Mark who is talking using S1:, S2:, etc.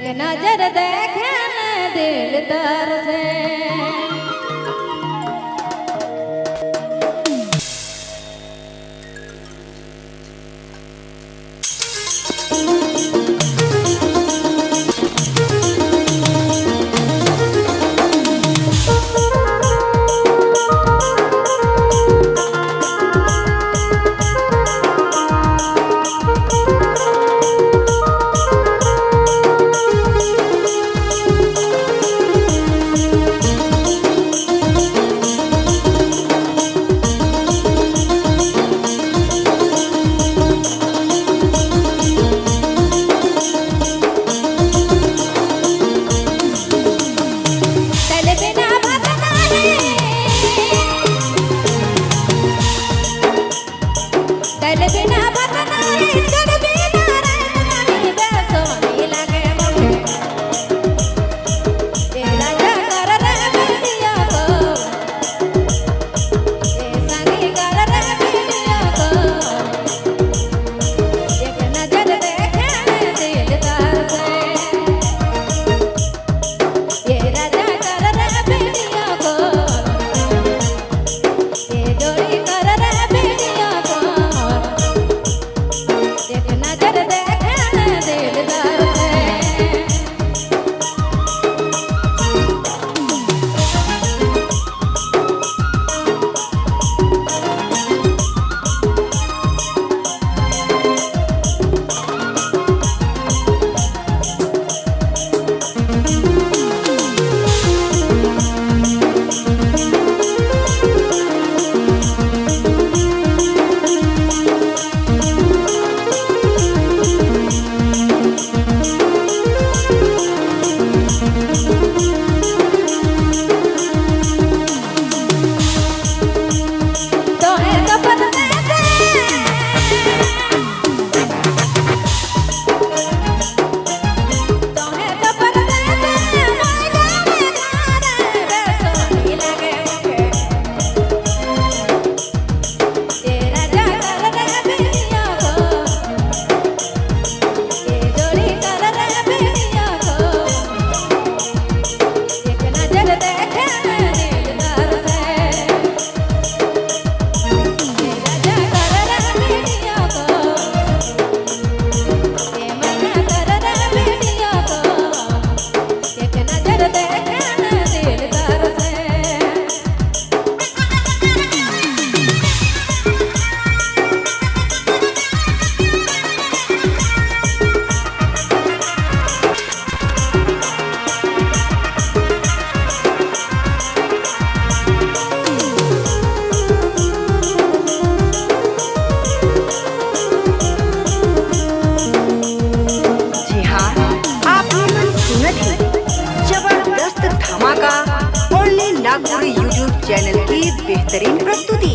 S1: एक नजर देखे दिल तरसे। तल बिना भात नाही, तल बिना भात नाही, तल बिना रात नाही, बेसोनी लागे मोके। ए राजा कर रे बिटिया को, ए संगी कर रे बिटिया को, एक नजर देखे दिल तरसे। ये राजा कर रे बेटिया को, ये जोड़ी कर रे बेटिया को, एक नजर देखे दिल तरसे। तो है तो परदेसे, तो है तो परदेसे, मोय गावे घरे बेसोनी लागे मोके। ए राजा कर रे बिटिया को, ए जोड़ी कर रे बिटिया को, एक नजर देखे दिल तरसे। ए राजा कर रे बिटिया को, ए मैना कर रे बिटिया को, एक नजर देखे दिल तरसे।
S2: जी हाँ, आप लोगन सुनत ही जबरदस्त धमाका ओनली नागपुरी यूट्यूब चैनल की बेहतरीन प्रस्तुति।